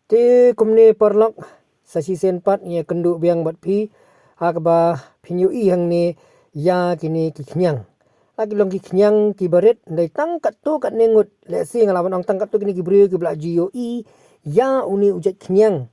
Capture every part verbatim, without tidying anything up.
Te kumne paralok, sa shisien pat nga kynduh biang bad phi, ha kaba phin ïohi hangne ïa kine ki khñiang. La ki long ki khñiang kiba rit, hynrei tang katto katne ngut, lehse nga lah ban ong tang katto kine ki briew kiba la ju ïohi ïa une u jait khñiang,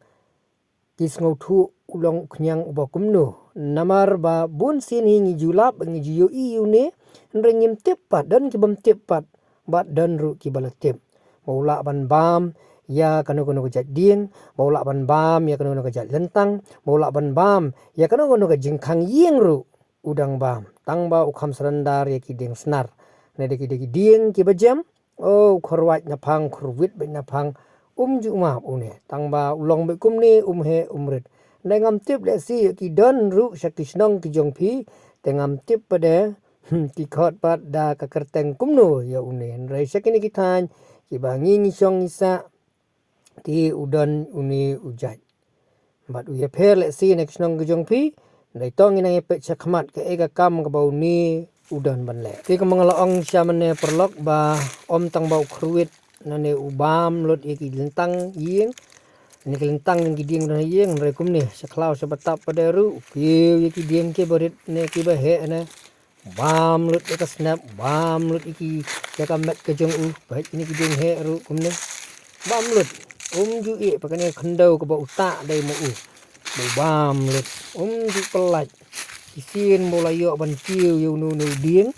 ki sngewthuh u long u khñiang uba kumno. Namar ba bun sien hi ngi ju lap, ngi ju ïohi une, hynrei ngim tip pat, don ki bym tip pat, bad don ruh kiba la tip ba u lah ban bam ïa kano kano ka jait dieng, ba u lah ban bam ïa kano kano ka jait lyntang, ba u lah ban bam ïa kano kano ka jingkhang ïing ruh u dang bam. Tang ba u kham surrender ïa ki dieng snar. Ne da ki, da ki dieng kiba jem, o, u khyrwait naphang, khyrwit beit naphang, um ju map une. Tang ba u long beit kumne, um heh, um rit. Hynrei ngam tip lehse ïa ki don ruh sha ki shnong ki jong phi, te ngam tip pat de, hmm, ki khot pat da ka kyrteng kumno ïa une. Hynrei sha kine ki thaiñ kiba ngi ngi shong ngi sah, te u don une u jait. Bad u ïapher lehse na ki shnong ki jong phi, hynrei to ngin nang ïa peit sha khmat kaei ka kam kaba une u don ban leh. Te kumba nga la ong sha mynne paralok ba ym tang ba u khyrwit, nane u bam lut ïa ki lyntang ïing, ne ki lyntang jong ki dieng don ha ïing, hynrei kumne sha khlaw sha btap pat de ruh u kiew ïa ki dieng kiba rit ne kiba heh ne. Bam lut ïa ka snep, bam lut ïa ki, ïa ka met ka jong u, peit kine ki dieng heh ruh kumne. Bam lut, um ju ïeh pat kane ka khyndew kaba u tah dei ma u. Ba u bam lut, um ju pyllait. Shisien ba u la ïoh ban kiew ïa uno uno u dieng.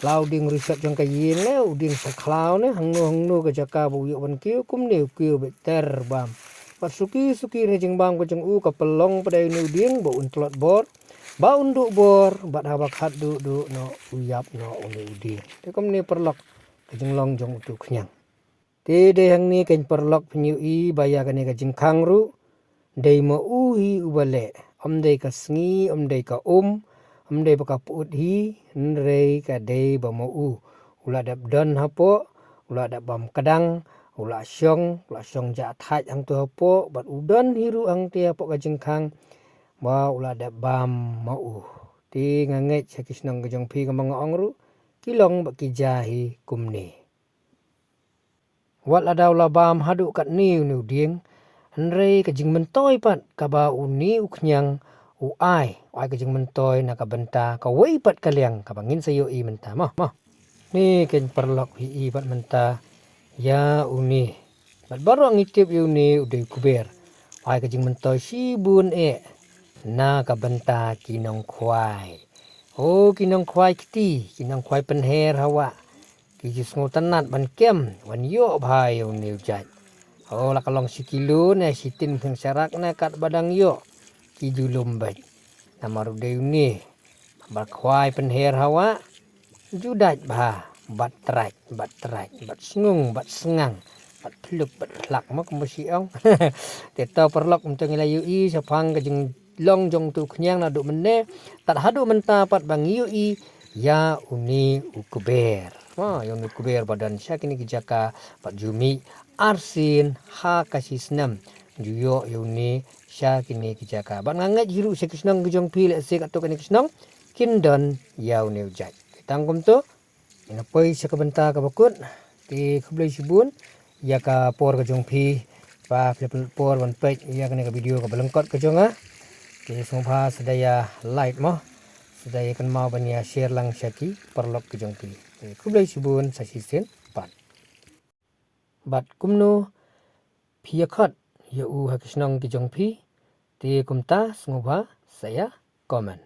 La u dieng rishot jong ka ïing ne, u dieng sha khlaw ne, hangno hangno ka jaka ba u ïoh ban kiew, kumne u kiew beit ter bam. Bad suki suki ne jingbam ka jong u ka pynlong pat ïa une u dieng ba un tlot bor. Ba un duh bor, bad haba khatduh duh noh u ïap noh une u dieng. Te kumne paralok ka jinglong jong utu u khñiang. Te dei hangne keiñ paralok phin ïohi ba ïa kane ka jingkhang ruh dei ma u hi uba leh. Ym dei ka sngi, ym dei ka um, ym dei ba ka pyut hi, hynrei ka dei ba ma u. U la dep don hapoh, u la dep bam kdang, u la shong, u la shong jah thait hangto hapoh, bad u don hi ruh hangte hapoh ka jingkhang, ba u la dep bam ma u. Te nga ngeit sha ki shnong ki jong phi kumba nga ong ruh, ki long bad ki jia hi kumne. Wat lada u la bam haduh katne une u dieng, hynrei ka jingmyntoi pat kaba une u khñiang u ai, u ai ka jingmyntoi na ka bynta kawei pat ka liang kaba ngin sa ïohi mynta mo, mo. Ne keiñ paralok phi i pat mynta ïa une. Bad baroh ngi tip ïa une u dei u kber. U ai ka jingmyntoi shibun eh na ka bynta ki nongkhwai. O ki nongkhwai kti, ki nongkhwai pynher ha wah. Ki ju sngewtynnat ban kem, ban ïoh bha ïa une u jait. O la ka long shi kilo ne shi tin khyndiat sharak ne katba dang ïoh. Ki ju lum beit. Namar u dei une. Ba khwai pynher ha wah. Ju dait bha. Bad trai, bad trai, bad sngung, bad sngang. Bad phluk, bad phlak. Ma kumba shi ong. Te to paralok mynta ngi la ïohi shaphang ka jing long jong utu u khñiang naduh mynne, tad haduh mynta pat ba ngi ïohi ïa une u kber. Ha, ïa une u kber ba don sha kine ki jaka bad ju mih arsien ha ka shi snem. Ju ïoh ïa une sha kine ki jaka. Bad nga ngeit hi ruh sha ki shnong ki jong phi lehse katto katne ki shnong kin don ïa une u jait. Te tang kumto, ïa poi sha ka bynta kaba kut. Te khublei shibun ïa ka por ka jong phi. Ba phi la pynlut por ban peit ïa kane ka video kaba lyngkot ka jong nga. Te sngewbha sa da ïa like mo. Sa da ïa kynmaw ban ïa share lang sha ki paralok ki jong phi. Te khublei shibun sa shisien pat. Bad kumno phi ïa khot ïa u ha ki shnong ki jong phi. Te kumta sngewbha sa ïa comment.